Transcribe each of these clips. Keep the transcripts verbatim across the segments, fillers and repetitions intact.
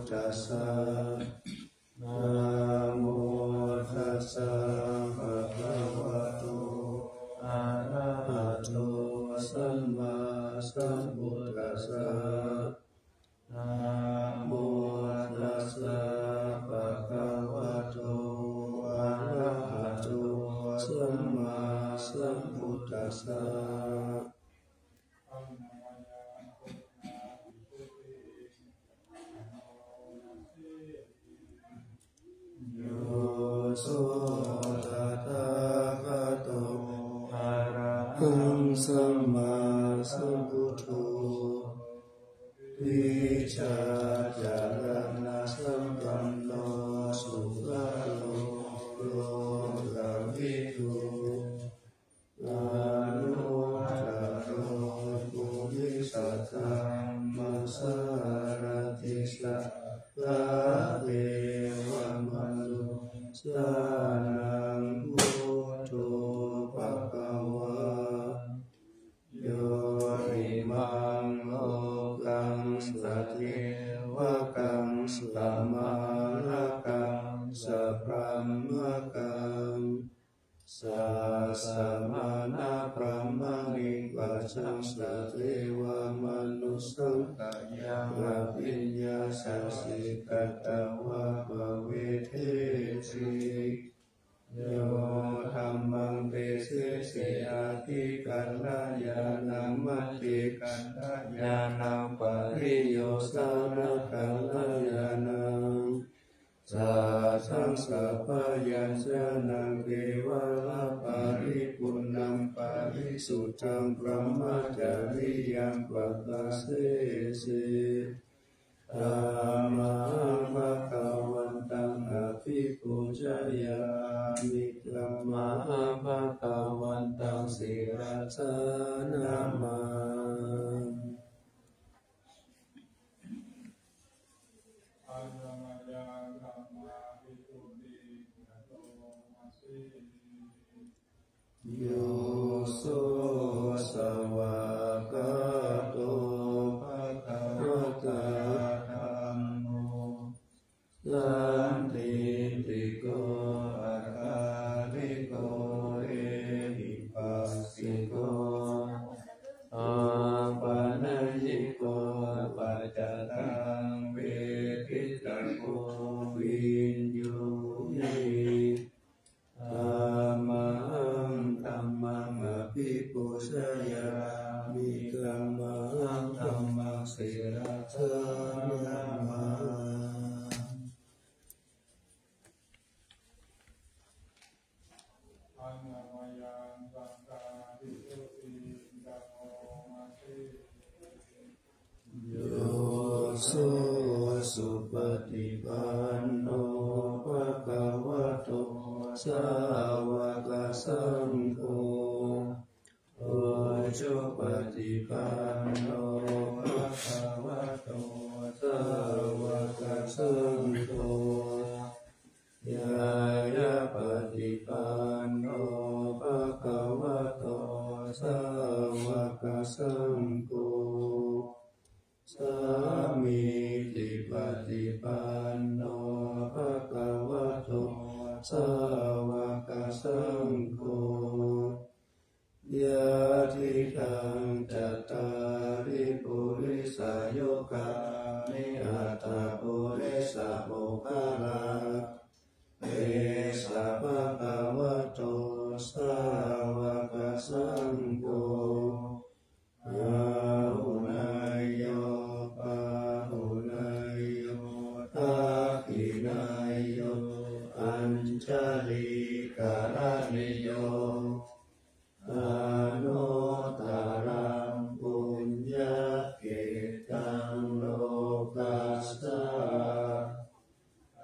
tassa. Namo tassa bhagavato arahato sammāsambuddhassa. Namo tassa bhagavato arahato sammāsambuddhassa. Yo so tathāgato arahaṃ sammāsambuddho vijjācaraṇasampanno sugato lokavidū anuttaro purisadammasārathi satthā devamanussānaṃ buddho bhagavā. Yo imaṃ lokaṃ sadevakaṃ samārakaṃ sabrahmakaṃ sassamaṇabrāhmaṇivāsaṃ sadevamanussakayaṃ abhiññāya siddhigatavā pavedesi. Yo dhammaṃ desesi adhikarā ñāṇaṃ adhikarā ñāṇapariyojanākārā ñāṇaṃ sataṃ sabbaññutañāṇaṃ kevalaparipuṇṇaṃ parisuddhaṃ brahmacariyaṃ padassesi. Tamaham bhagavantaṃ abhipūjayāmi. Tamaham bhagavantaṃ sirasā namāmi. Yo so svākkhāto bhagavatā dhammo sandiṭṭhiko akāliko ehipassiko opanayiko paccattaṃ veditabbo viññūhī. Tamaham dhammaṃ abhipūjayāmi. Tamaham dhammaṃ sirasā namāmi. Yo so supaṭipanno bhagavato sāvakasaṅgho, ujupaṭipanno bhagavato sāvakasaṅgho, ñāyapaṭipanno bhagavato sāvakasaṅgho, sāmīcipaṭipanno bhagavato sāvakasaṅgho, yadidaṃ cattāri purisayugāni aṭṭha purisapuggalā, esa bhagavato sāvakasaṅgho, āhuneyyo pāhuneyyo dakkhiṇeyyo añjalikaraṇīyo, anuttaraṃ puññakkhettaṃ lokassa.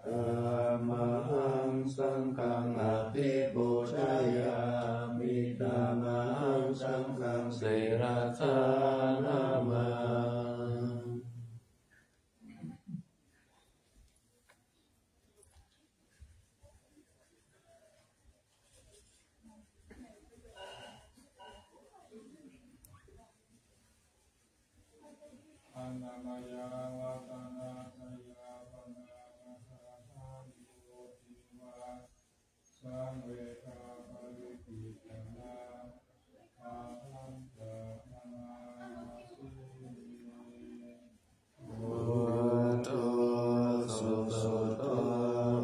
Tamaham saṅghaṃ abhipūjayāmi. Tamaham saṅghaṃ sirasā namāmi. Annamaya ratanattayā saṃvedhapaṭicchitana, āgañca manāyasena. Buddho susuddho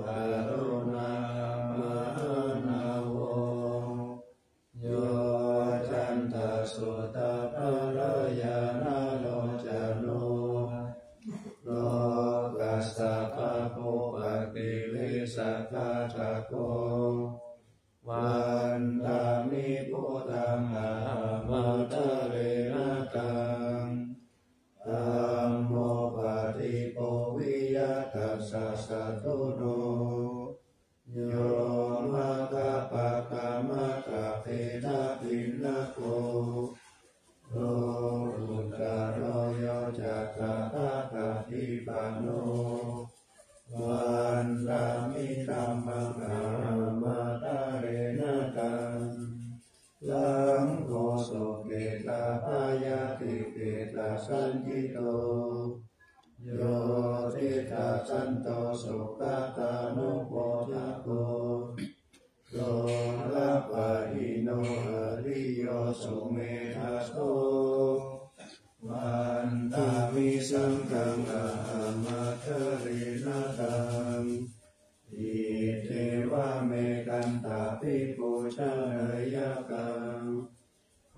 karuṇāmahaṇavo, yoccantasuddhaphalañāṇalocano, lokassa pāpūpakilesaghātako, vandāmi buddhaṃ ahaṃ ādarena taṃ. Dhammo paṭipo viya tassa satthuno, yo maggapākamagga vedabhinnako, lokuttaro yo ca tathāgatipano, vandāmi dhammaṃ ahaṃ ādarena taṃ. Saṅgho soketabayātipetāsañcito, yo tiṭṭhasanto sugatānupodhako, sorāpahīno ariyo sumedhaso, vandāmi saṅghaṃ ahaṃ ādarena taṃ. Iccevamekantāpi pūjanīyaṃ,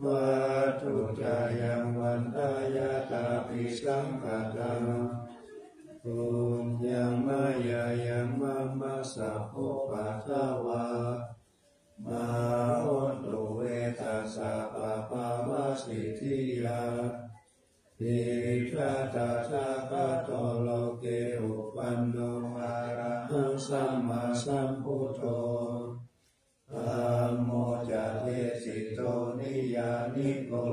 vatthu ca yaṃ vandāyatāpi saṅkhātaṃ, puññaṃ mayā yaṃ mama sabbupaddavā, mā hontu ve tassa pāpavasiddhiyā. Ṭhitā tathāgato loke uppanno arahaṃ sammāsambuddho, dhammo ca desito niyyāniko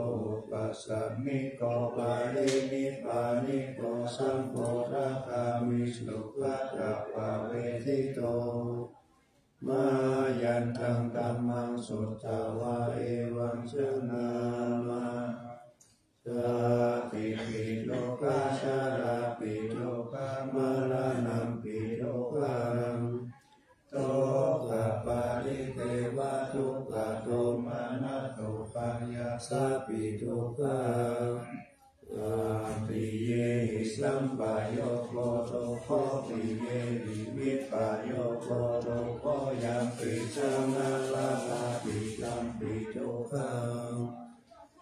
uppasamiko parinibbāniko sambodhagāmī sugatāpavetito. Mayantaṃ dhammaṃ sutvā evaṃ janāma: jātipi dukkhā jarāpi dukkhā maraṇampi dukkhaṃ, dukkhaparidevadukkhadomanassupāyāsāpi dukkhā, appiyehi sampayogo dukkho piyehi vippayogo dukkho, yampidaṃ na labhati tampi dukkhaṃ,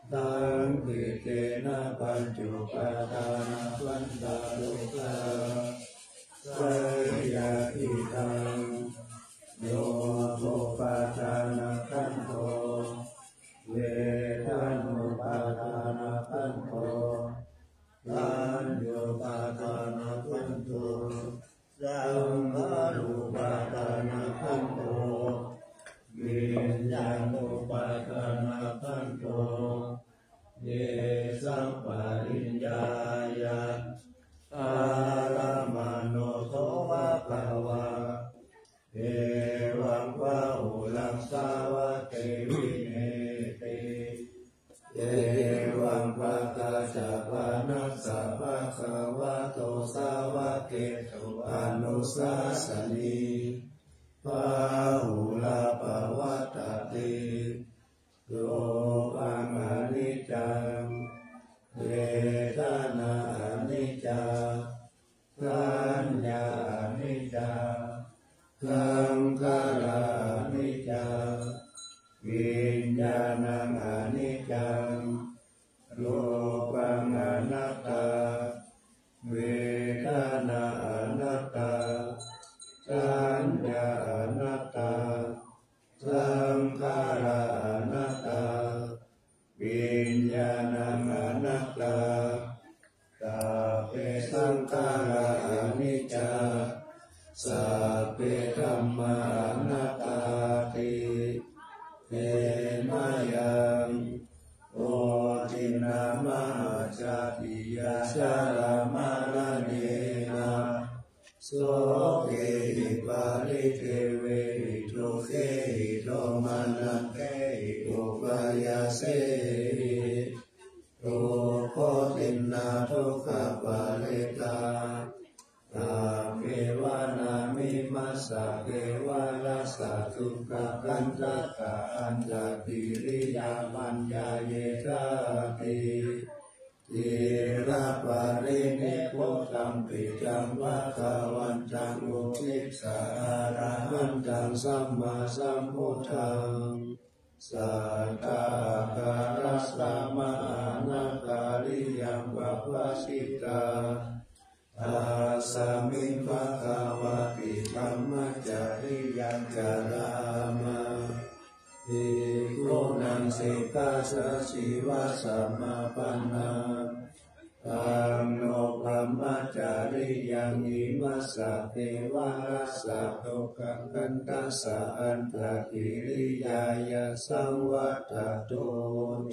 saṅkhittena pañcupādānakkhandhā dukkhā. Seyyathīdaṃ: rūpupādānakkhandho, vedanupādānakkhandho, saññāupādānakkhandho, saṅkhārupādānakkhandho, viññāṇupādānakkhandho, ye saṃpariññāya ārammaṇo bhagavā, evaṃ bahulaṃ sāvake viññūhi. Evaṃ bhagavā ca bhagavato sāvakesu anussāsanī, bahulā pavattati. Rūpaṃ aniccaṃ, vedanā aniccā, saññā aniccā, saṅkhārā aniccā, viññāṇaṃ aniccaṃ. Rūpaṃ anattā, vedanā anattā, saññā anattā, saṅkhārā anattā, viññāṇaṃ anattā. Sabbe saṅkhārā aniccā, sabbe dhammā anattāti. Te mayaṃ otiṇṇā mahāsatiyā jarāmaraṇena sokehi paridevehi dukkhehi domanandehi upāyāsehi dukkotiṇṇadukkhaparitā. Taṃ kevalāni massa kevalassa Sukkhakkhandhaka antagiriyapaññāyedhāti. Theraparinibbutaṃ piccaṃ bhagavantaṃ uddissa arahantaṃ sammāsambuddhaṃ satthākārassa mahānagariyaṃ pabbajitā. Tasmiṃ bhagavati brahmacariyaṃ carāma. Bhikkhūnaṃ sikkhāsājīvasamāpannā. Taṃ no brahmacariyaṃ imassa devarassa sukkhakkhandhassa antagiriyāya saṃvattatu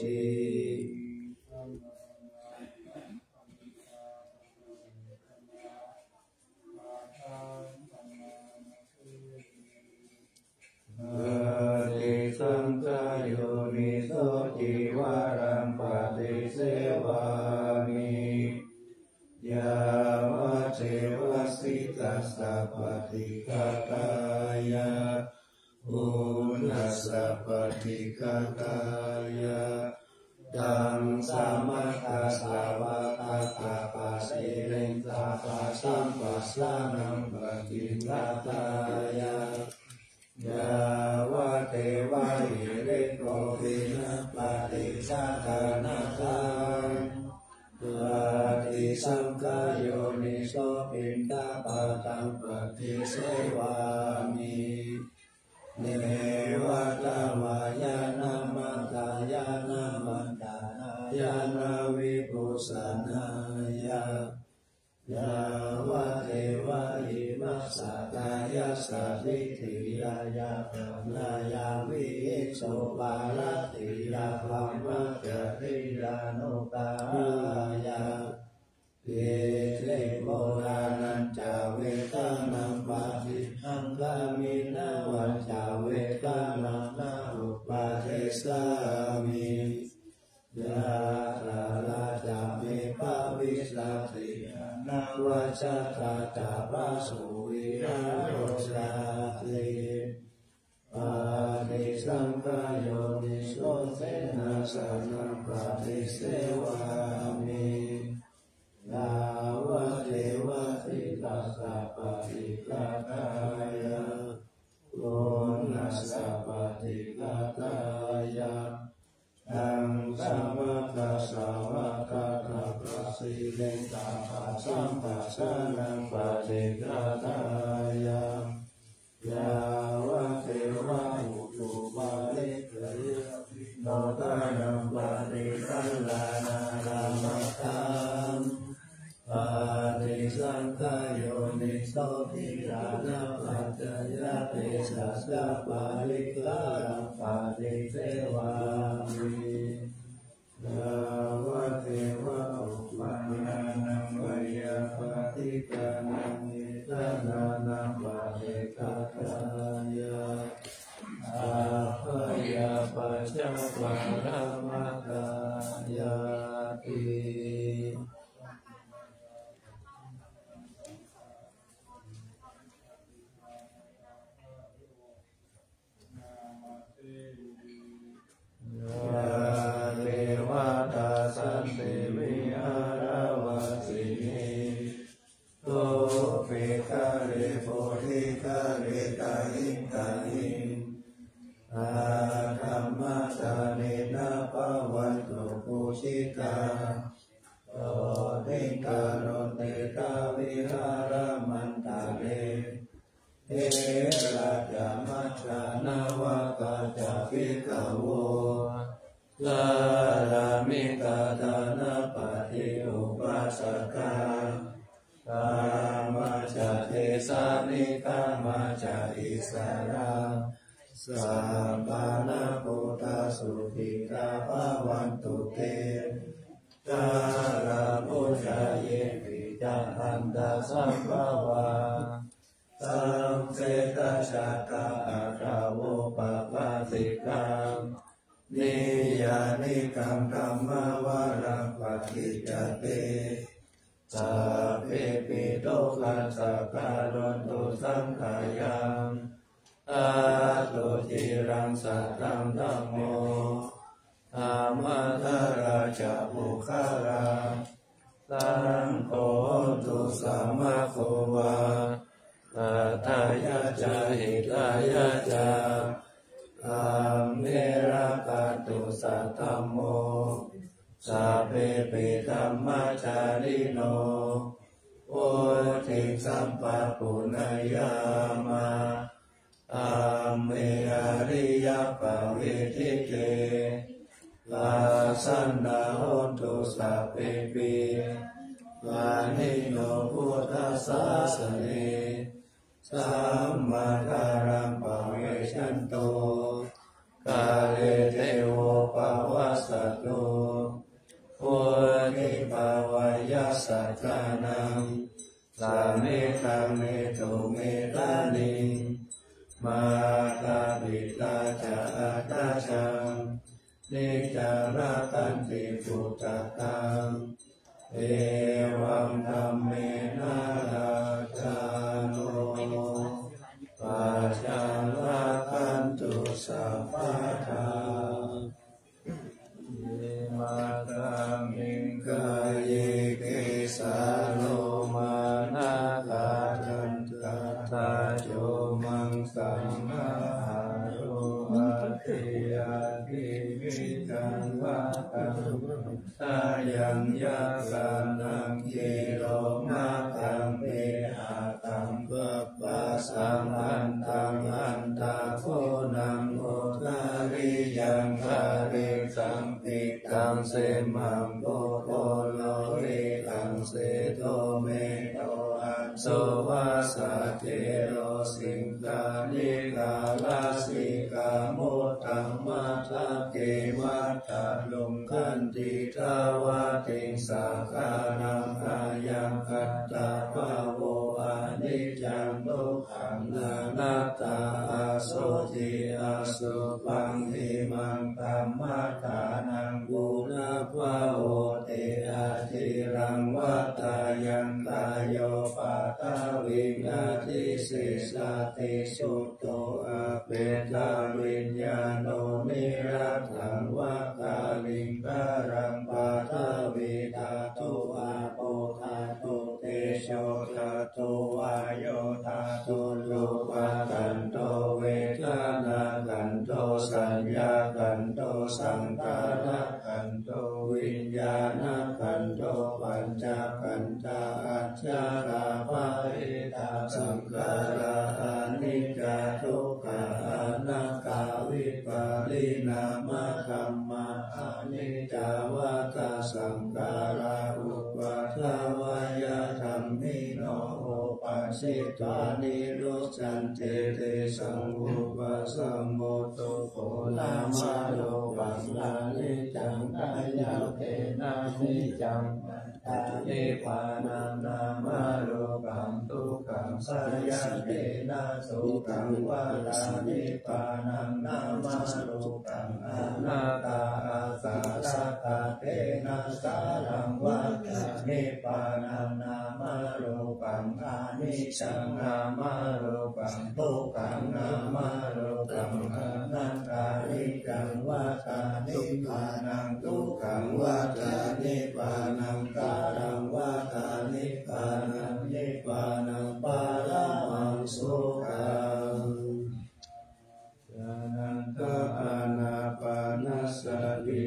ti. Paṭisaṅkhā yoniso cīvaraṃ paṭisevāmi. Yāvadeva sītassa paṭighātāya, uṇhassa paṭighātāya, taṃ samaggāsavātātapasiriṃ tapasamphassānaṃ paṭighātāya, yāvadeva hirikopinapaṭicchādanatthaṃ. Paṭisaṅkhā yoniso piṇḍapātaṃ paṭisevāmi. Neva davāya na madāya na maṇḍanāya na vibhūsanāya, yāvadeva imassa kāyassa ṭhitiyā yāpanāya vihiṃsūparatiyā brahmacariyānuggahāya, itipi purāṇañca vedanaṃ paṭihaṅkhāmi navañca vedanaṃ na uppādessāmi. Yātrā ca me bhavissati anavajjatā ca phāsuvihāro cāti. Paṭisaṅkhā yoniso senāsanaṃ paṭisevāmi. Yāvadeva sītassa paṭighātāya, uṇhassa paṭighātāya, taṃ samaggāsavātātapasiriṃ tapasamphassānaṃ paṭighātāya, yāvadeva utuparissayavinodanaṃ paṭihaṇhānārāmatthaṃ. Paṭisaṅkhā yoniso ṭhitānapaccayatesañca paṭighātaṃ paṭisevāmi. Yāvadeva uppannānaṃ veyyābādhikānaṃ niddānānaṃ paṭighātāya, abyāpajjhaparamatāyāti. Yā devatā santi vihāravāsinī, thūpe ghare bodhighare tahiṃ tahiṃ, addhammadānena bhavantu pūjitā, sotthiṃ karontedha vihāramaṇḍale. Therā ca majjhā navakā ca bhikkhavo, sārāmikā dānapatī upāsakā, gāmā ca desā nigamā ca issarā, sappāṇabhūtā sukhitā bhavantu te. Jalābujā yepi ca aṇḍasambhavā, saṃsedajātā athavopapātikā, niyyānikaṃ dhammavaraṃ paṭicca te, sabbepi dukkhassa karontu saṅkhayaṃ. Ṭhātu ciraṃ sataṃ dhammo, dhammaddharā ca puggalā, saṅgho hotu samaggo va, atthāya ca hitāya ca. Dhamme rakkhatu saddhammo, sabbepi dhammacārino, vuḍḍhiṃ sampāpuṇeyyāma, dhamme ariyappavedite. Pasannā hontu sabbepi, pāṇino buddhasāsane. Sammā dhāraṃ pavecchanto, kāle devo pavassatu. Vuḍḍhibhāvāya sattānaṃ, samiddhaṃ netu medaniṃ. Mātā pitā ca atrajaṃ, niccaṃ rakkhanti puttakaṃ. Evaṃ dhammena rājāno, pajaṃ rakkhantu sabbadā. Imasmiṃ kāye kesā lomā nakhā dantā taco maṃsaṃ hārū hati ivaṃ ekaṃ yaṃ yaṃ yaṃ yaṃ khīlo makhaṃ pihataṃ pappasaṃ antaṃ antaguṇaṃ udariyaṃ karīsaṃ pittaṃ semhaṃ pubbo lohisaṃ sedo medo aso vasā tero siṅghāṇikā lasikā muttamanthake vatthaluṅganti dvātiṃsakānaṃ ayaṃ attabhāvo aniccaṃ dukkhaṃ anattā asocī asubhaṃ imaṃ dhammadānaṃ punabbhavoti aciraṃ vata yaṃ kāyo paṭhaviṃ adhisessati chuddho apetaviññāṇo niratthaṃ va kaliṅgaraṃ paṭhavī dhātu āpo dhātu tejo dhātu vāyo dhātu rūpakkhandho vedanākkhandho saññākkhandho saṅkhārakkhandho viññāṇakkhandho pañcakkhandhā ajjhattā bahiddhā saṅkhārā aniccā dukkhā anattā vipariṇāmadhammā aniccā vata saṅkhārā uppādavayadhammino uppajjitvā nirujjhanti tesaṃ vūpasamo dukkho nāmarūpaṃ aniccaṃ khayyattena niccaṃ nibbānaṃ nāmarūpaṃ dukkhaṃ sayatena sukhaṃ vata nibbānaṃ nāmarūpaṃ anattā āsaratthatena sāraṃ vata nibbānaṃ nāmarūpaṃ aniccaṃ nāmarūpaṃ dukkhaṃ nāmarūpaṃ anattā niccaṃ vata nibbānaṃ dukkhaṃ vata nibbānaṃ sāraṃ vata nibbānaṃ nibbānaṃ paramaṃ sukhaṃ. Anantā ānāpānasati.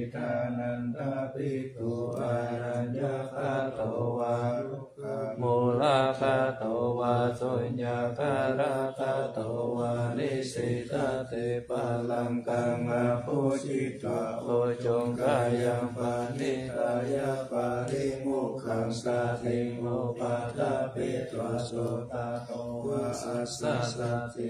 Idanantaṃ bhikkhū āraññakato vā rukkhamūlagato vā suññakāragatto vā nisissate palaṅkaṃ ābhujitvā ujuṃ kāyaṃ paṇidhāya parimukhyaṃ satiṃ upaṭṭhapetvā suttato vā ajjhāsati,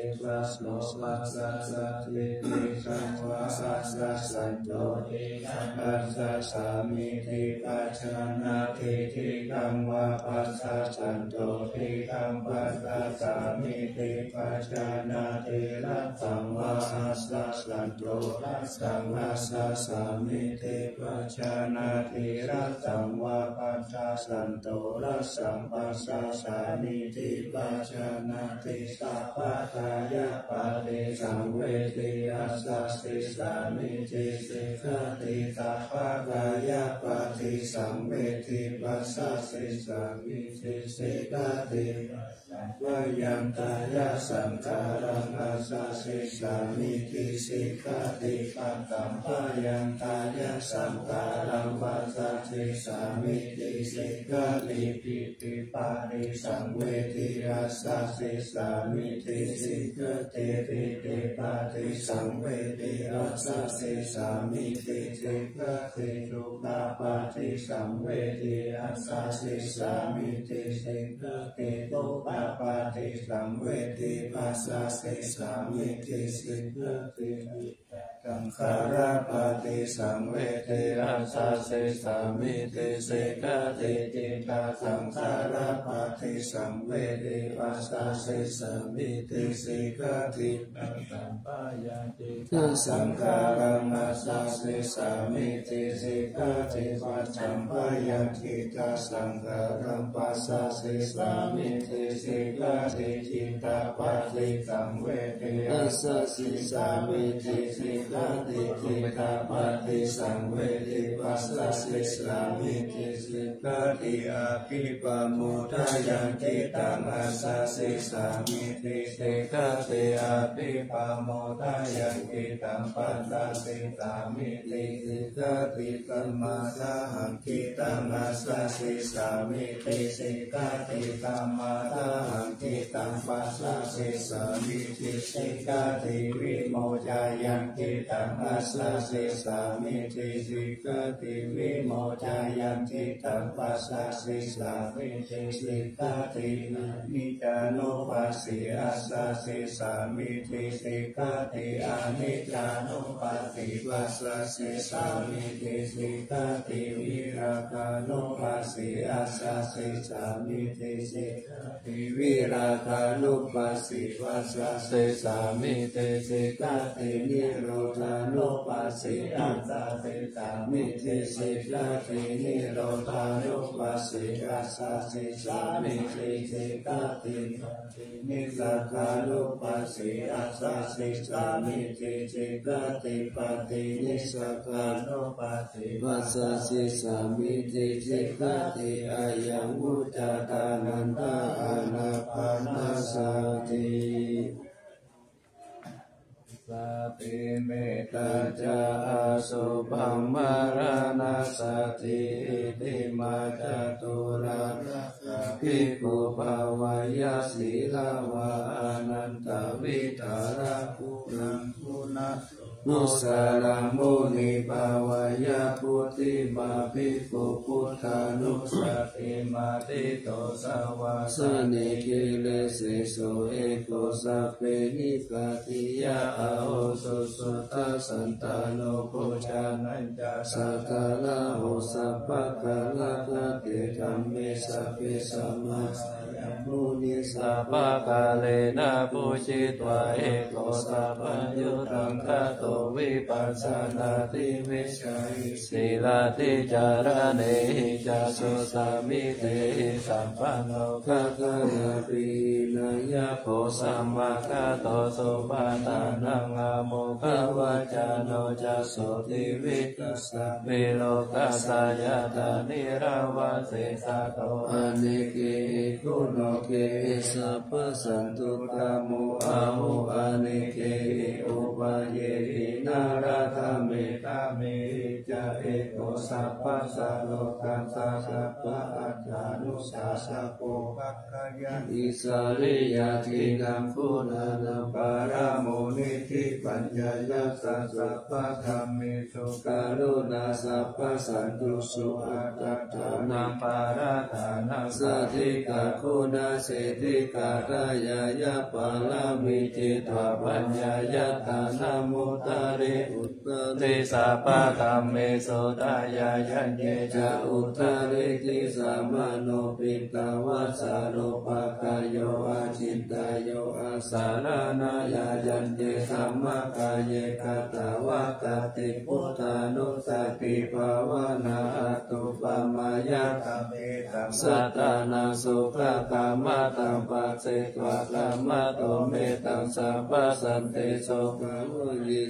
passassati, ṭhitaṃ vā ajjhāsatto ṭhitaṃ ajjhāsāmīti pajānāti, ṭhitaṃ vā pajjhāsatto ṭhitaṃ pajjhāsāmīti pajānāti, rassaṃ vā ajjhāsatto rassaṃ ajjhāsāmīti pajānāti, rassaṃ vā pajjhāsatto santo rassaṃ pasāsāmīti pajānāti, sabbakāyapaṭisaṃvedī āsāsissāmīti sikkhati, sabbakāyapaṭisaṃvedī passāsissāmīti sikkhati, paccappaññātāya saṅkhāraṃ āsāsissāmīti sikkhati, paccappaññātāya saṅkhāraṃ passāsissāmīti sikkhati, pītipaṭisaṃvedī āsāsissāmīti sikkhati, pītipaṭisaṃvedī āsāsissāmīti sikkhati, sukhapaṭisaṃvedī āsāsissāmīti sikkhati, dukkhapaṭisaṃvedī passāsissāmīti sikkhati, saṅkhārapaṭisaṃvedī āsāsissāmīti sikkhati, cittasaṅkhārapaṭisaṃvedī passāsissāmīti sikkhati, saṅkhāraṃ āsāsissāmīti sikkhati, paccappaññācittasaṅkhāraṃ passāsissāmīti sikkhati, cittapaṭisaṃvedī āsāsissāmīti sikkhati, cittapaṭisaṃvedī passāsissāmīti sikkhati, abhipamodāyaṃ cittaṃ āsāsissāmīti sikkhati, abhipamodāyaṃ cittaṃ passāsissāmīti sikkhati, samādāhaṃ cittaṃ āsāsissāmīti sikkhati, samādāhaṃ cittaṃ passāsissāmīti sikkhati, vimoccayaṃ cittaṃ āsāsissāmīti sikkhati, vimoccayaṃ cittaṃ passāsissāmīti sikkhati, aniccānupassī āsāsissāmīti sikkhati, aniccānupassī passāsissāmīti sikkhati, virāgānupassī āsāsissāmīti sikkhati, virāgānupassī passāsissāmīti sikkhati, nirodhānupassī āsāsissāmīti sikkhati, nirodhānupassī āsāsissāmīti sikkhati, nissagānupassī āsāsissāmīti sikkhati, paṭinissagānupassī passāsissāmīti sikkhati, ayaṃ vuccatā ānanda ānāpanasati. Sati metā ca asubhaṃ maraṇasati, itimā caturāsakā bhikkhū bhāweyya sīlavā anantavidhānaṃ guṇaṃ. Kusalaṃ muni bhāweyya, phuṭṭhimā bhikkhū buddhānussatiṃ adhiṭṭho, savāhane girīseso eko, sabbe nipātiyā aho susuddho, santano bhojanañca saddharāho, sabbattha-āgatatā dhamme sabbe samā- yam muni sabbakālena pūjitva, eko sabbaññutaṃ kāto vipassanāti vicayi, sīlādhicaraṇehi ca susamitehi sampanno, gaganābhipannayā pho samāgato, supaṇṇānaṃ āmokavacano ca, sotthi vitta- sabbe lokassa yathā niravāse sato, anekehi guṇokehi sabbasantuttamo ahu, anekehi upayehi nārakametamehi ca, eko sabbassa lokassa sabba-attānusassako, gaggayāti sāriyādīnaṃ guṇānaṃ paramo niddhi, paññāya ca sabbadhammesu karuṇā, sabbasantusu attattānaṃ parattānaṃ sādhikā guṇā, siddhikā dāyāya pāramī citvā, paññāya dānamuttare uttare, sabbadhammesu Udāya yaññe ca uttariṃ disaṃ manoppittāvāsarūpakāyo acintayuṃ asaraṇāya yaññe dhammacakkaye katvāna tattha buddhānussatibhāvanā anuppamāya. Taṃ sattānaṃ sukhakammataṃ phajjitvā kammato mettaṃ sabbasanti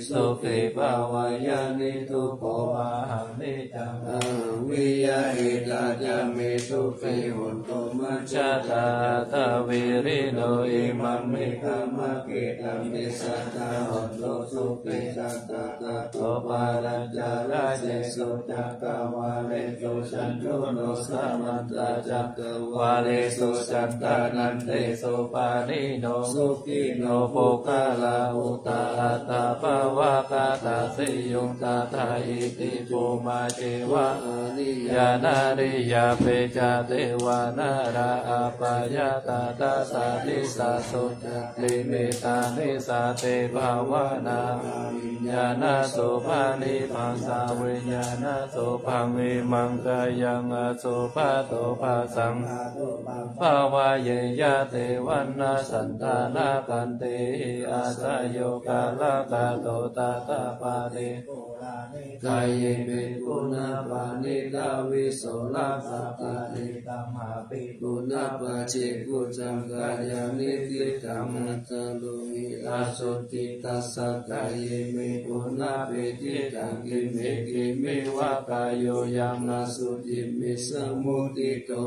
sukhī bhāvaye. Niddubbo ahaṃ niccaṃ ahaṃ viya etā ca me sukhī hontu majjhattā. Atha vilino imaṃ me kammakkhedam, issatā hontu sukhī sattā. Tato palañca rajesu cakkavāḷesu cātuno samantā cakkavāḷesu cittānandesu pāṇino sukhino puggalā bhūtā aṭṭha bhavā katā siyuṃ tathā. Iti bhummā devā aniyā nariyā pecā devā nalā apayantaṃ, dasā disā sukhā tividhā nissaddhi bhavanā aviññāṇasubhaṃ nibbānaṃ viññāṇasubhaṃ. Imaṃ kāyaṃ asupato bhāsaṃ bhāvaye yā devaṃ na santānaṃ khantīhi asayuṃ kālaṃ kato tathāpatti. Purāṇe kāye bhikkhunā paṇītā visuddhā bhāsitā. Idamāpi bhikkhunā paccekaggacaṃ kāyaṃ niṭṭhitaṃ attamanā asuci. Tassa kāye bhikkhunā pīḷitaṃ kiñci kimmiva kāyo yaṃ asuciṃ vissamuttito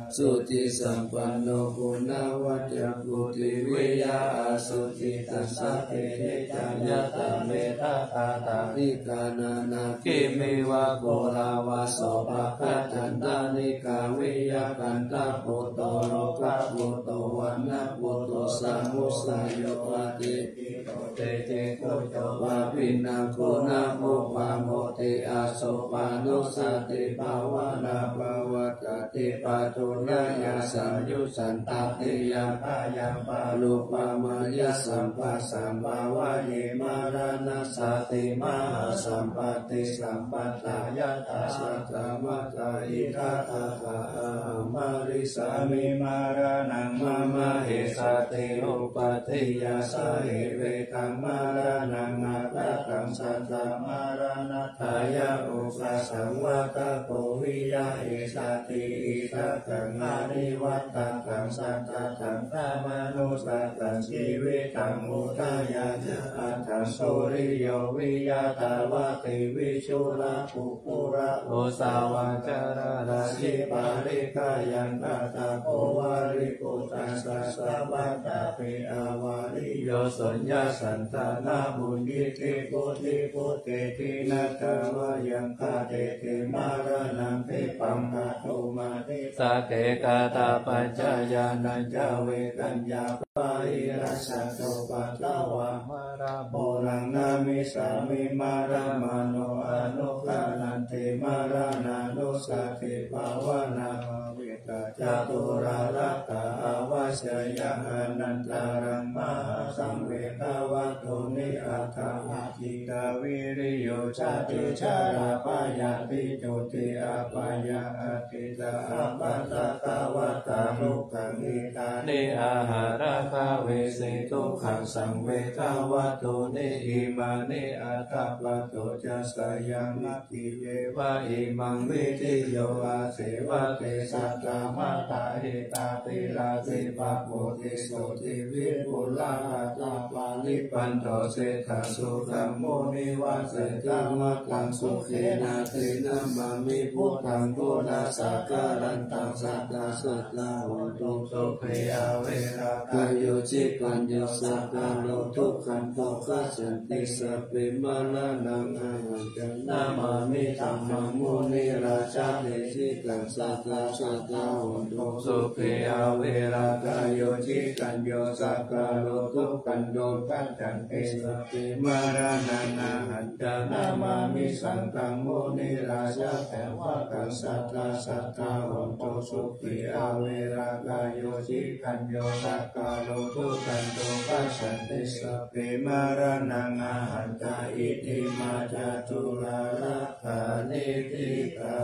asucisampanno punabbhañjaṃ puthiviyaṃ asuci. Tassa dehe ca yathā me dasadhā nikkhaṇā nāgimiva koṇḍaṃ vassabhāgacchandanikkhaviyaṃ gandhabbuto lohabhuto vaṇṇabhuto samudayo aṭṭhī pito tejekucco pāpiṇṇaṃ khuṇhamo pamodati. Asopanossathibhavanā pavattati pāturayasaṃyuttā. Tatiyābhāyaṃ paruppamāya sabbasaṃ bhāvaye maraṇaṃ. Sati mahāsampatti sampattā yathā saddhammattā. Idha tathā ahaṃ marissāmi maraṇaṃ mama issati. Upādiyā sahivetaṃ maraṇaṃ aggataṃ sattā maraṇatthāya ugghāsaṃ vata ko viya issati. Idha kaṃ anivatthakaṃ satathātamanussataṃ jīvitaṃ udayā ca addhaṃ suriyo viya tāvatī visuddhā puggalā ujjavā ca rājī parikkhaṇaṃ tathāpo variko. Tassa sabbadāpi avariyo suññā santānabhuñjīti. Phuṭṭhibhūte khīṇatthāvayaṃ khate te maraṇaṃ khippaṃ. Kātumatītā te katappañca yānañca vedaññā bāhirajjhattupaddavā. Maraṃ puraṃ namissāmi maraṃ mano anukkhānanti. Maraṇānussatibhavanā bhāvitā ca turārakkha avajjeyyaṃ. Anantaraṃ mahāsaṃvegavatthumi aṭṭha ākītavīriyo jāti jarābhayādi jotī apāyā atītā ābhāsā dvārattā dukkhā. Etāni āhārakavīsī dukkhasaṃvegavatthumi imāni aṭṭha paṭo ca sayaṃ imaṃ vidhi yo āsevatte saddhammattā hitābhilashi pāpūti sotthiṃ vipulā attaparidibbañño seṭṭha sukhā munivassati. Taṃ buddhaṃ sukhenāti namāmi buddhaṃ purasakkāraṃ. Taṃ satthā sadā hotu sukhī averā kāyo cittañño sakāro dukkhato gacchanti sabbe maraṇaṃ ahañca namāmi dhammaṃ munirājāti. Taṃ satthā sadā hotu sukhī averā kāyo cittañño sakāro dukkhato gacchanti sabbe maraṇaṃ ahañca namāmi saṅghaṃ munirājāti. Taṃ satthā sadā hotu sukhī averā kāyo Koci kañño, sakkāro, bhūtanto, passaddhi, sabbe, maraṇaṃ, ahantā, iti, mā, caturakkhaṇidhikā.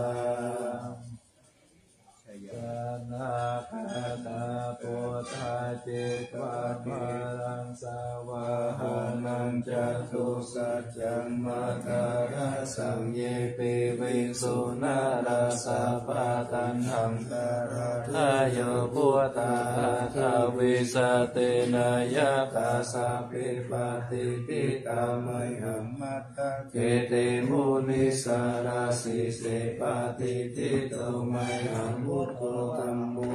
Janakāya, buddhā, citvā, māraṃ, savāhanaṃ, catusaccāmakarāsaṃ, ye, piviṃsu, narāsabhā. Taṇhaṅkarādayo, buddhā, aṭṭhavīsati, nāyakā, sabbe, patiṭṭhitā, mayhaṃ, mattha, kkete, munissarā. Sīse, patiṭṭhito, mayhaṃ, buddho, dhammo,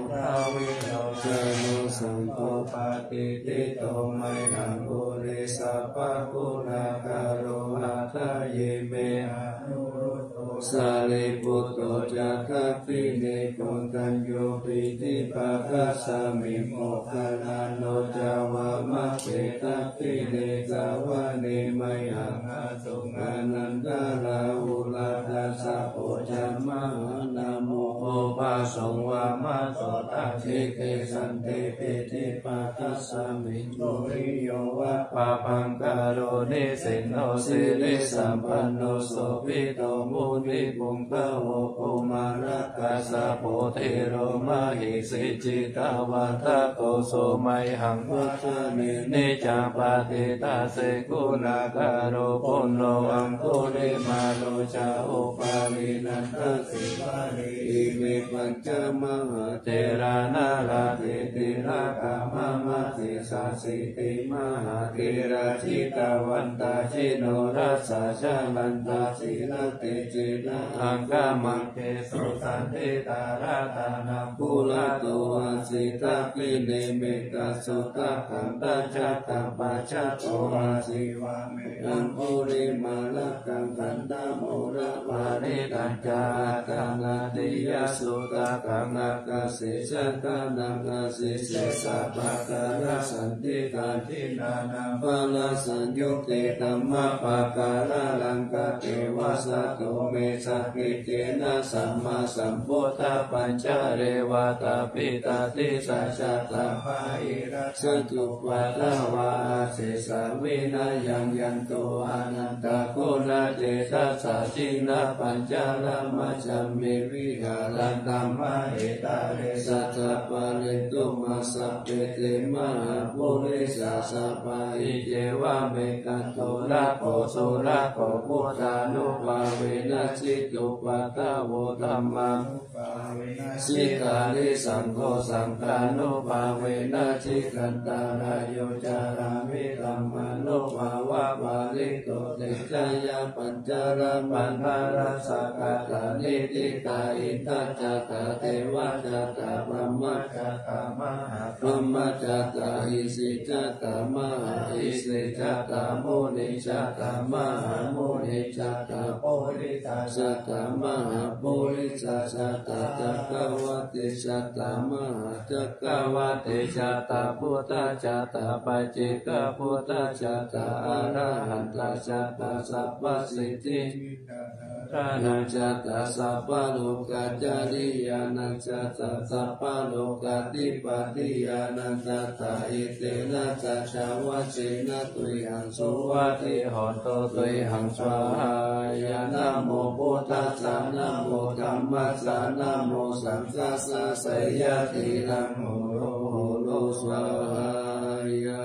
dvilocano, saṅgho, patiṭṭhito, mayhaṃ, ure, sabbaguṇākaro. Hadaye, me, anurud dho, sārīputto, ca, dakkhiṇe, koṇḍañño, piṭṭhibhāgasmiṃ, moggallāno, ca, vāmake. Dakkhiṇe, savane, mayhaṃ, āsuṃ, ānandarāhulā, kassapo, ca, mahānāmo, ubhāsuṃ, vāmasotake. Kesante, piṭṭhibhāgasmiṃ, suriyo, va, pabhaṅkaro, nisinno, sirisampanno, sobhito, munipuṅgavo. Kumārakassapo, thero, mahesī, cittavādako, so, mayhaṃ, vadane, niccaṃ, patiṭṭhāsi, guṇākaro. Puṇṇo, aṅgulimālo, ca, upālī, nandasīvalī, ime, pañca, mahā therā, nalāṭe, tilakā, mama. Sesāsīti, mahātherā, jitavanto, jinorasā, jalantā, sīlatejena, aṅgamaṅgesu, saṇṭhitā. Ratanaṃ, purato āsi, dakkhiṇe, mettasuttakaṃ, dhajaggaṃ, pacchato āsi, vā me, aṅgulimālakaṃ. Khandhamoraparittañca, āṭānāṭiyasuttakaṃ, ākāse, chadanaṃ, āsi, sesā, pākārasaṇṭhitā. Jinānā, balasaṃyutte, dhammapākāralaṅkate, vasato, me, sakiccena, sammāsambuddhapañjare. Vātapittādi, sajjatā, bāhirajjhattupaddavā, asesā, vinayaṃ yantu, anantaguṇatejasā. Jinapañjaramajjhamhi, viharantaṃ, mahītale, sadā, pālentu, mā, sabbe, te, mahāpurisāsabhā. Iccevamekanto, rakkho, surakkho, buddhānubhāvena, jitupaddavo, dhammā nubhāvena, jitārisaṅgho, saṅghānubhāvena, jitantarāyo, carāmi, dhammānubhāvapālito. Te, ca, yā, pañca, pañcaratnatapattāni, ṭhitā, ittha, jātā, devā, jātā, brahmā, jātā, mahā brahmā, jātā, isi, jātā, mahā isi, jātā, muni, jātā, mahāmuni, jātā, purisā, jātā, mahāpurisā, jātā, cakkavatti, jātā, mahācakkavatti, jātā, buddhā, jātā, paccekabuddhā, jātā, arahantā, jātā, sabbasiddhi dhārānaṃ, jātā, sabbalokacāriyānaṃ, jātā, sabbalokādhipatiyānaṃ, jātā, etena saccavajjena, tuyhaṃ suvatthi hotu, tuyhaṃ svāhāya. Namo buddhassa, namo dhammassa, namo saṅghassa, jayasiridhanaṃ hotu, hotu, svāhāya.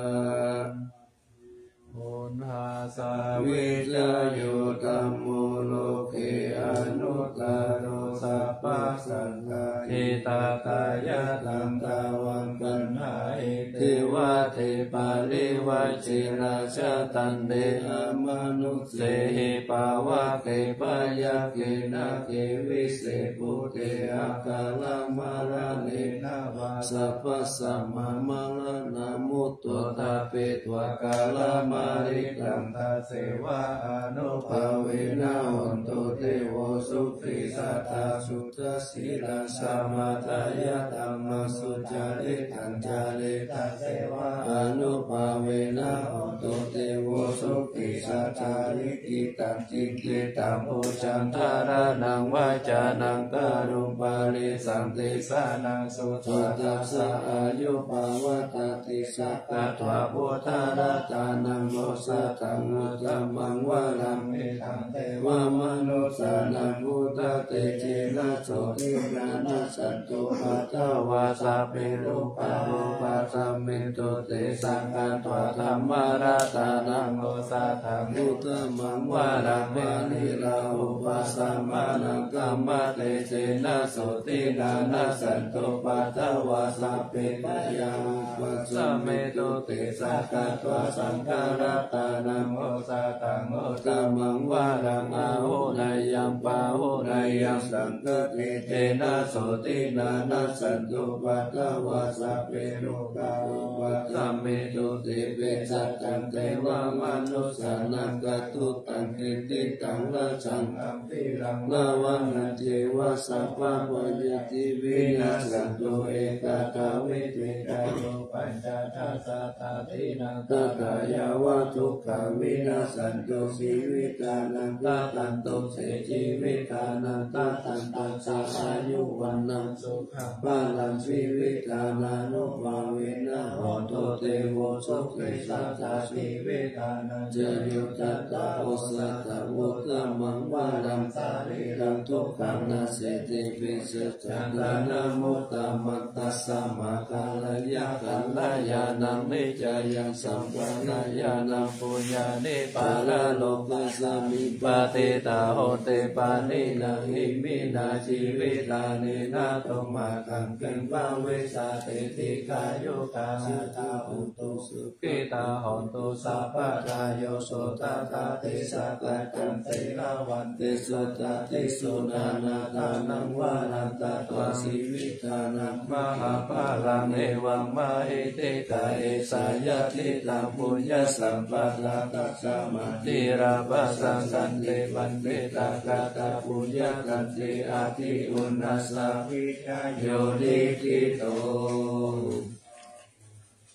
Uṇhassa vijayo dhammo, loke anuttaro, sabbasaṅghāhitatthāya, taṃ dvaṃ gaṇhāhi, devate parivajjena. Jātande amanussehi, pāvake byagghe, nāge vise bhūte, akālamaraṇena vā, sabbasampaṃ maraṇā mutto, ṭhapetvā kālamāritaṃ, tasseva ānubhāvena, hotu devo sukhī sadā. suddhasīlaṃ samādāya dhammaṃ sucaritaṃ caritaṃ devānubhāvena hotu devo sukhī sadā. Likhitaṃ cintitaṃ pūjaṃ dhāraṇaṃ vācanaṃ garuṃ paresaṃ desanaṃ sutvā tassa āyu pavaḍḍhatīti. Sakkatvā buddharatanaṃ osathaṃ uttamaṃ varaṃ hitaṃ devamanussānaṃ buddhatejena sotthinā nassantupaddavā sabbe rogā vūpasamentu te. Sakkatvā dhammaratanaṃ osathaṃ uttamaṃ varaṃ pariḷāhūpasamanaṃ dhammatejena sotthinā nassantupaddavā sabbe bhayā vūpasamentu te. Sakkatvā saṅgharatanaṃ osathaṃ uttamaṃ varaṃ āhuneyyaṃ pāhuneyyaṃ saṅghatejena sotthinā nassantupaddavā sabbe rogā vūpasamentu te. Vessaccaṃ devamanussānaṃ atthuttaṃ khittitaṃ rājaggaṃ dhīraṃ varuṇaṃ ceva sabbabhayāpi vinassantu ekadā viṭūchitayo pañcasatādīnaṃ tathāyeva dukkhā vinassantu jīvitānaṃ. Tadantu te jīvitānaṃ tadantaṃ ca āyu vaṇṇaṃ sukhaṃ balaṃ jīvitadānubhāvena hotu devo sukhī sadā. Jīvitānañca yo tattha osathaṃ uttamaṃ varaṃ sarīraṃ dukkhaṃ nassantīti vise candanamuttamaṃ. Tasmā kālena kalyāṇaṃ niccāya sampādāya yaṃ puññāni paralokasmiṃ patiṭṭhā honti pāṇinā iminā jīvihānī na tumhākaṃ kiṃ bhavissati dīghāyukā. Sadā hontu su khitā hontu sabbadā. Yo sutatthā te sakkacaṃ sīlavā te sutatthi suṇātha dānaṃ varaṃ datvā jīvitānaṃ mahapphalaṃ evamāhi. Diṭṭhā esā yadidaṃ puññasampadā tasmā dhīrā bhāsante paṇḍitāgatā puññakkhetti adhi uṇhissa vijayo diṭṭhito.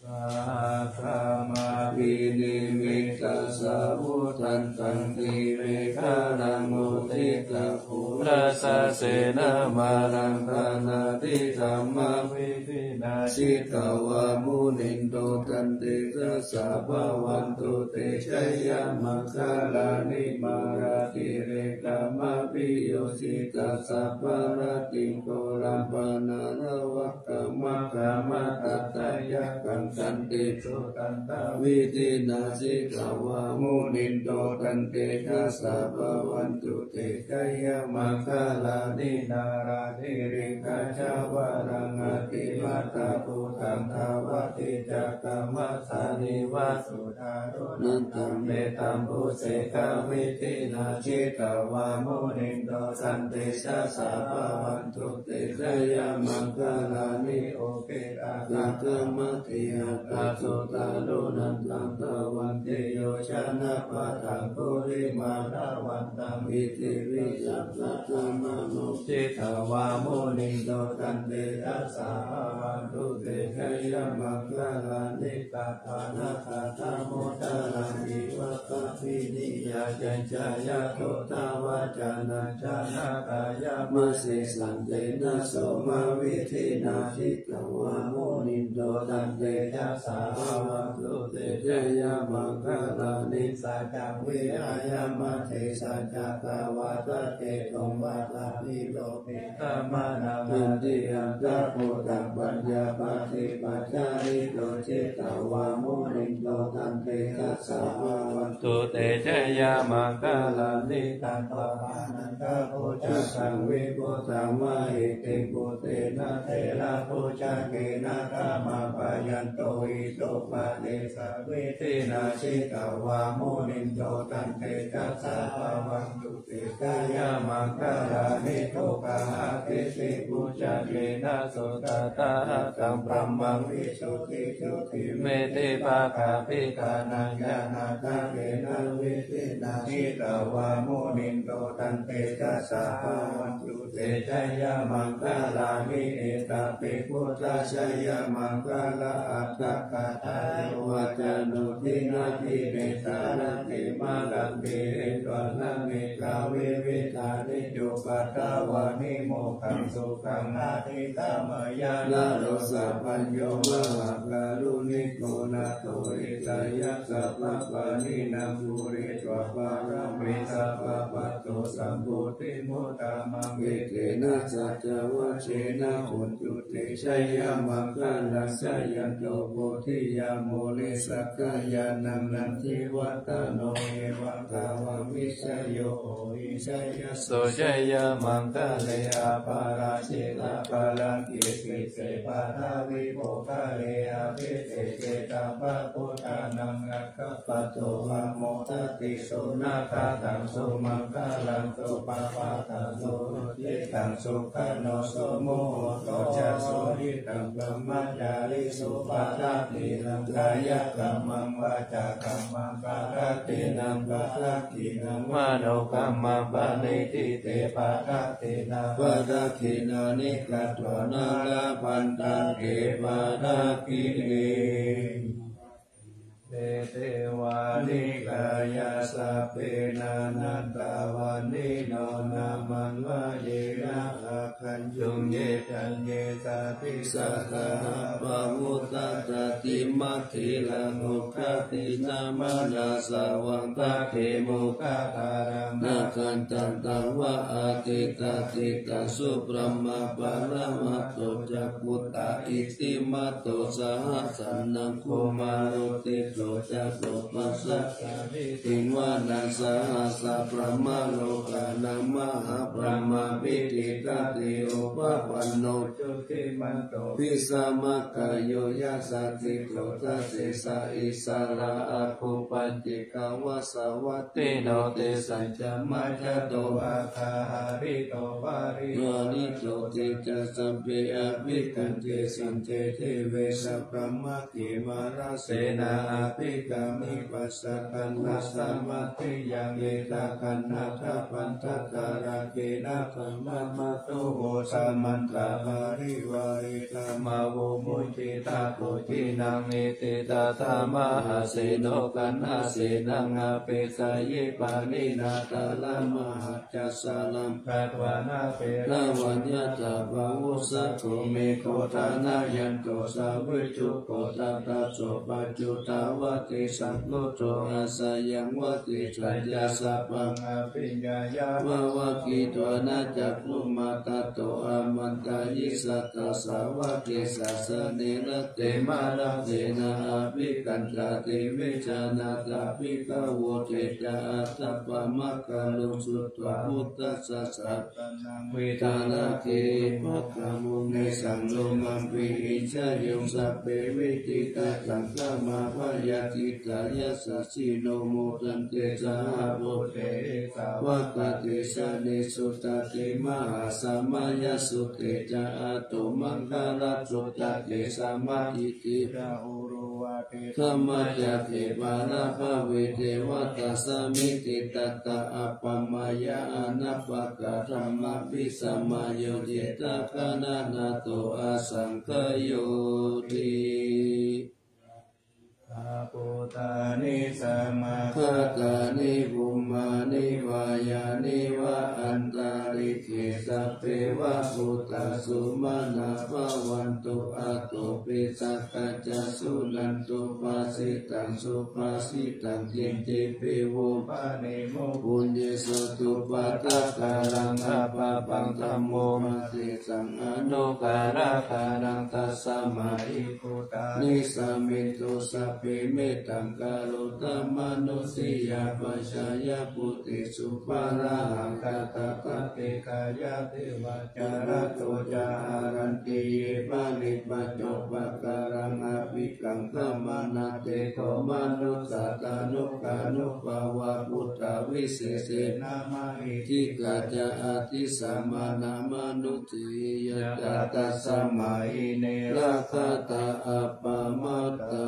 Saddhammavinimuttasāvudhantaṃ girigaṅgam uditaghorasasenamāraṃ dānādidhammavidhinā jitavā munindo tantejasā bhavatu te jayamaṅgalāni. Mārātirekamabhiyujjhitasabbarattiṃ ghorampanāḷavakamakkhamathaddhayakkhaṃ khantīsudantavidhinā jitavā munindo tantejasā bhavatu te jayamaṅgalāni. Nāḷāgiriṃ gajavaraṃ atimattabhūtaṃ dāvaggicakkamasanīva sudāruṇantaṃ mettambusekavidhinā jitavā munindo tantejasā bhavatu te jayamaṅgalāni. Ukkhittakhaggamatihatthasudāruṇantaṃ dhāvantiyojanapathaṅgulimālavantaṃ iddhībhisaṅkhatamano jitavā munindo tantejasā bhavatu te jayamaṅgalāni. Katvāna kaṭṭhamudaraṃ iva gabbhinīyā ciñcāya duṭṭhavacanaṃ janakāyamajjhe santena somavidhinā jitavā munindo tantejasā bhavatu te jayamaṅgalāni. Saccaṃ vihāya matisaccakavādaketuṃ vādābhiropitamanaṃ atiandhabhūtaṃ paññāpadīpajalito jitavā munindo tantejasā bhavatu te jayamaṅgalāni. Nandopanandabhujagaṃ vibudhaṃ mahiddhiṃ puttena therabhujagena samāpayanto iddhūpadesavidhinā jitavā munindo taṃtejasā bhavatu te jayamaṅgalāni. Duggāhadiṭṭhibhujagena sudaṭṭhahatthaṃ brahmaṃ visuddhijutimiddhibakābhidhānaṃ ñāṇāgadena vidhinā jitavā munindo taṃtejasā bhavatu te jayamaṅgalāni. Etāpi buddhajayamaṅgalaaṭṭhagāthā yo vācano dinadine sarate matandī hitvānanekavividhāni cupaddavāni mokkhaṃ sukhaṃ adhigameyya naro sapañño. Mahākāruṇiko nātho hitāya sabbapāṇinaṃ pūretvā pāramī sabbā patto sambodhimuttamaṃ etena saccavajjena hotu te jayamaṅgalaṃ. Jayanto bodhiyā mūle sakyānaṃ nandivaḍḍhano evaṃ tvaṃ vijayo hohi jayassu jayamaṅgale. Aparājitapallaṅke sīse paṭhavipokkhare abhiseke sabbabuddhānaṃ aggappatto pamodati. Sunakkhattaṃ sumaṅgalaṃ supabhātaṃ suhuṭṭhitaṃ sukhaṇo sumuhutto ca suyiṭṭhaṃ brahmacārisu padakkhiṇaṃ kāyakammaṃ vācākammaṃ padakkhiṇaṃ padakkhiṇaṃ manokammaṃ paṇidhī te padakkhiṇā. Padakkhiṇāni katvāna labhantatthe padakkhiṇe. Te devanikāyā sabbe nānattavaṇṇino nāmanvayena āgañchuṃ ye caññe sadisā saha pavutthajātimatthilaṃ oghatiṇṇamanāsavaṃ paṭigopikkhūlaṃ nāgantaṃ tvaṃ atiṭṭhati. Taṃ subrahmā paramatto ca puttā iddhimato saha sanaṅkumāro tisso ca sopāga vidhinvanaṃ sahassabrahmalokānaṃ mahābrahmābhitiṭṭhati. Upapanno jutimanto bhismākāyo yasassi so dasettha issarā āgū paccekavasavattino. Tesañca majjhato aṭṭhaharito parivārito te ca sabbe abhikkante saṇṭhete vessa brahmake mārasenā abhikkāmi. Passa kaṇhassa mandiyaṃ etha gaṇhatha bandhatha rāgena bandhamatthu vo. Samantā parivāretha mā vo muñcittha koci naṃ. Iti tattha mahāseno kaṇhasenaṃ apesayi pāṇinā talamāhacca saraṃ katvāna bheravaṃ yathā pāvussako megho thanayanto savijjuko tadā so paccudāvatti saṅkuddho asayaṃvatti. Tañca sabbaṃ abhiññāya vavakkhitvāna cakkhumā tato āmantayi satthā sāvake sāsane rate. Mārasenā abhikkantā te vijānātha bhikkhavo te ca ātappamakaruṃ sutvā buddhassa sāsanaṃ vītarāgehi pakkāmuṃ nesaṃ lomampi iñjayuṃ. Sabbe vijitasaṅgāmā bhayātītā yasassino modanti saha bhūtehi sāvakā te janesutāti. Mahāsamayasutte ca ātomaṅgalassutake sāmāhi ca garuva te dhammacakke pālabhave devatā samitiṭṭhantā appamāya anappakā dhammāpi samayoditā gaṇanātho asaṅkhayoti. Bhūtāni samāgatāni bhummāni vā yāni va antalikkhe sabbeva bhūtā sumanā bhavantu. Athopi sakkacca suṇantu bhāsitaṃ subhāsitaṃ kiñcipi vo bhaṇemu puññassa duppaṭitāraṃ apāpaṃ dhammo mathesaṃ anukarampanānaṃ. Tasmā hi bhūtā nisāmethu sabbe mettaṃ karotha mānusiyā pajāya bhūtesu pāṇahaṅkhatattā te kāyā devā jalathalavisame haranti ye balipaccupakara kaṅkamanatejo manussānubhāvā buddhavisesena mahiddhikā ca addhisamānā mānusī yatthā tasmā hi ne rakkhatha appamattā.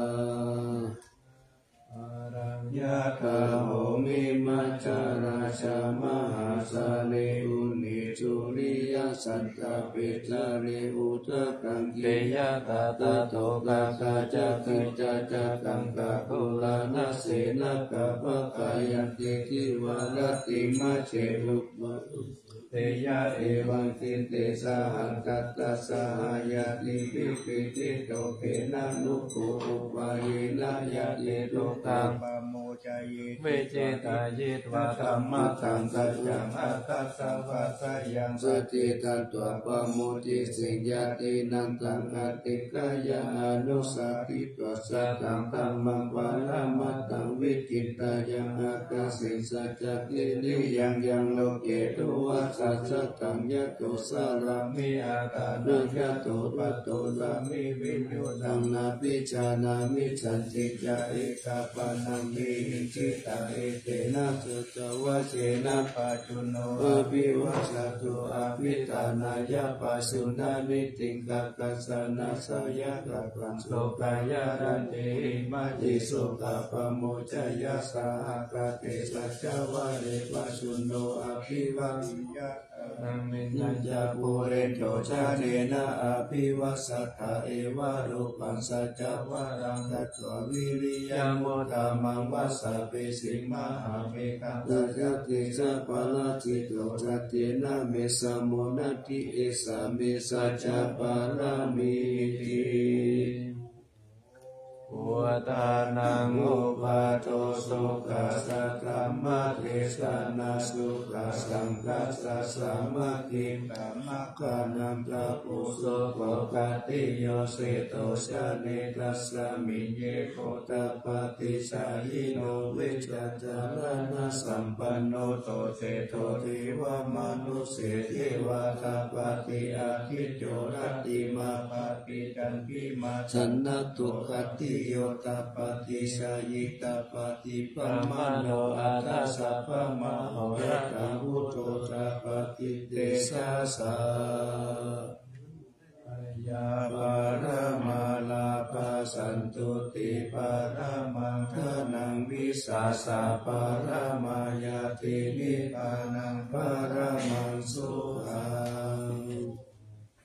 Araññagahomhi majjharājā mahāsale unessuriyasaṅgāpe care udakaṅkhe yathā tadokā ca ca ca ca ca kaṅkakūlanasenakā pahāyanti divā rattimajjhe upavutteya evaṃ diṭṭhi sahagatassa hayaṭṭhimhi pītido khenamukhū upavhayena yati dukkhaṃ pamuccaye vijitayitvā dhammasaṅghaññaṃ aṭṭhāsa vāsayaṃ paṭidatvā pamucciṃsu ñātīnaṃ taṃ atikkhāya anussāsitvā sataṃ dhammaṃ paramatthaṃ vichittā yaṃ ākāse saṃcakkhiriyaṃ yaṃ loke dvāsasthaṃ yato sāraṃ me aṭṭhānaṃ yato patto sāmi viññūhī taṃ nābhijānāmi sañcicca ekapāṇaṃ vihiṃsitā etena saccavajjena pajjunno abhivajjatu abhiṭhānāya pajjuṇhānīti kakkaṃ sannasayakappaṃ sokāya raṭṭhe vimaññe sokā pamuccaya sahagatena saccavajje pajjunno abhivajjati yathākallaṃ mettañca pūrentu jānena abhivajjatha evarūpaṃ saccavajjena katvā viriyamuttamaṃ vassapesuṃ mahābhekkham tassa tejapālajjito sattena me samo natthi esa me saccapāramīti. Puttānaṃ uppādo sukhā saddhammadesanā sukhā saṅghassa sāmaggī dhammaggānaṃ tapo sukho khattiyo seṭṭho jāne tasmiṃ ye gottapaṭisarino vijjācaraṇasampanno so seṭṭho devamanusse ceva tappati aggi co rattimābhāti candimā sannaddho khattiyo tappati jhāyī tappati brāhmaṇo atha sabbamahorattaṃ buddho tappati tejasā. Yā paramā lābhā santuṭṭhī paramaṃ dhanaṃ vissāsā paramā ñāti nibbānaṃ paramaṃ sukhaṃ.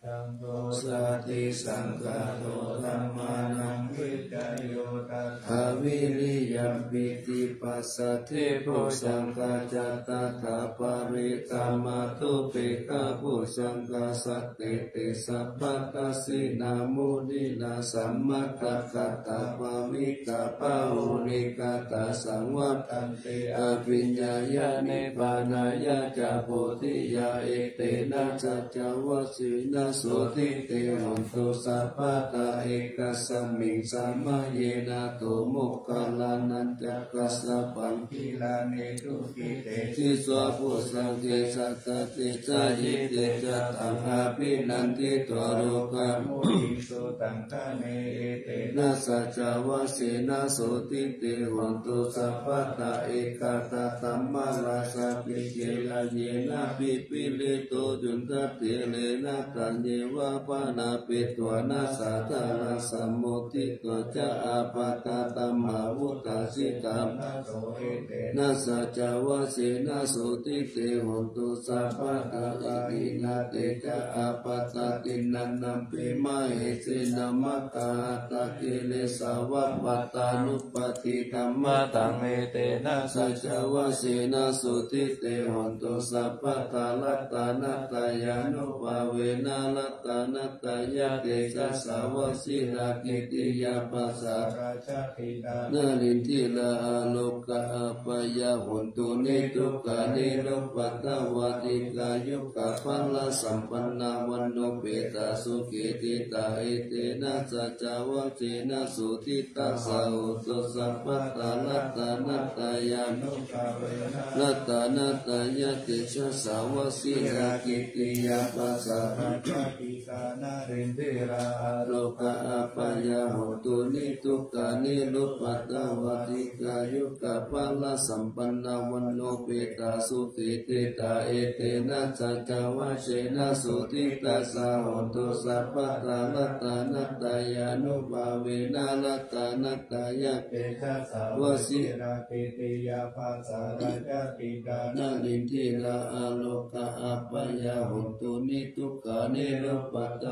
Saṅgho satisaṅkhāto dhammānaṃ vicayo tathā viriyampīti passaddhi bojjhaṅgā ca tathāpare samādhupekkhaboj jhaṅgā sattete sabbadassinā muninā sammadakkhātā bhāvitā bahulīkatā saṃvattante abhiññāya nibbānāya ca bodhiyā etena saccavajjena sotthi te hotu sabbadā ekasmiṃ samaye. Nātho moggallānañca kassapaṃ gilāne dukkhite disvā bojjhaṅge satta desayi tejataṃ abhinanditvā rogā mucciṃsu taṅkhaṇe etena saccavajjena sotthi te hotu sabbadā ekadā dhammarājāpi gelaññenābhipīḷito cundattherena taññeva bhaṇāpetvāna sādaraṃ sammoditvā ca ābādhā tamhā vuṭṭhāsi ṭhānaso etena saccavajjena sotthi te hotu sabbadā pahīnā te ca ābādhā tiṇṇannampi mahesinaṃ maggāhatakilesāva pattānuppattidhammataṃ etena saccavajjena sotthi te hotu sabbadā ratanattayānubhāvena ratanattayatejasā vajirakkhittiyā pasārājābhitā nārindirā arogā abyāpajjhā hontu nidukkhā nirupaddavā dīghāyukapalasampannā vaṇṇuppetā sukhī diṭṭhā etena saccavajjena sotthi tassa hotu sabbadā ratanattayānubhāvena ratanattayatejasā vajirakkhittiyā pasārājābhitā Narindira arogya apāya hotu nidukkhā nirupaddavā dīghāyukā balasampannā vaṇṇopetāsukhī diṭṭhā etena saccavajjena sotthi tassa hotu sabbadā. Ratanattayānubhāvena ratanattayatejasā vajirakkhittiyā bhāsarañca khiḍḍānaṃ narindira arogya apāya hotu nidukkhā nirupaddavā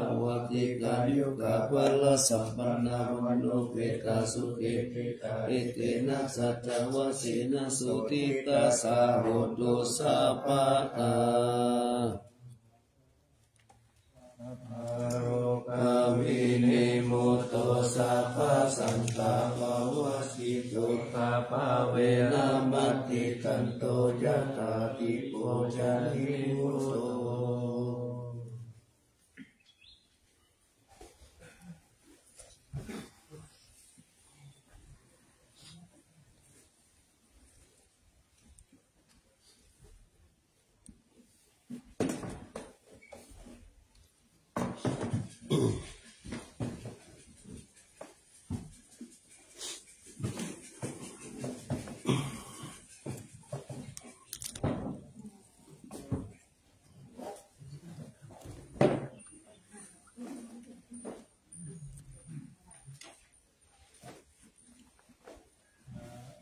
dīghāyukā balasampannā vaṇṇopetāsukhī diṭṭhā etena saccavajjena sotthi tassa hotu sabbadā. Arogyavinimutto sabbasantāpavajjito sabbāveramatikkanto yathā dīpo janivuto.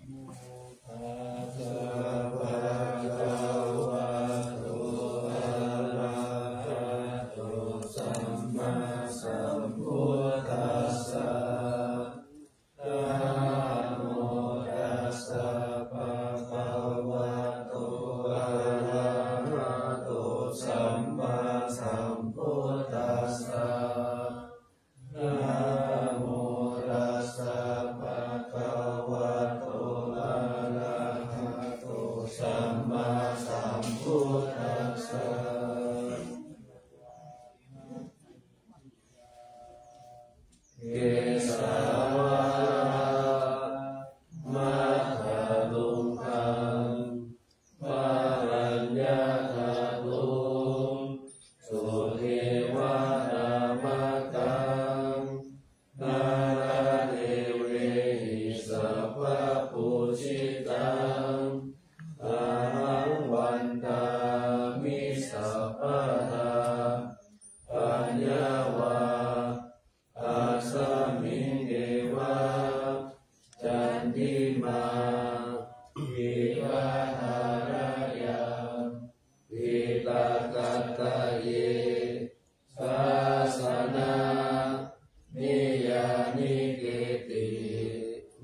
Namo tassa bhagavato arahato sammāsambuddhassa. Namo tassa bhagavato arahato sammāsambuddhassa. Kesavādamattarunkaṃ balaññathaddhuṃ sudevanāmakaṃ nāradevehi sabbapūjitaṃ ahaṃ vandāmi sabbadā. Paññā vā tasmiṃ eva candimā iva thārāya diṭṭhakāttaye dassanā niyyāniketti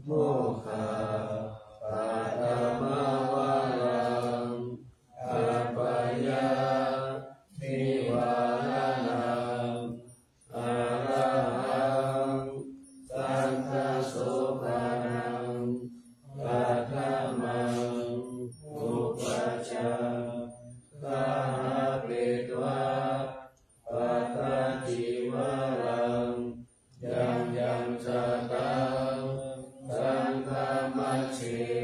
mokkhaparamavaraṃ appayanivāraṇaṃ arahaṃ saṅghasopaṇaṃ kaṭṭhamaṃ upajjhāyāpetvā pattacīvaraṃ yaṃ yaṃ jātaṃ saṅghamajjhe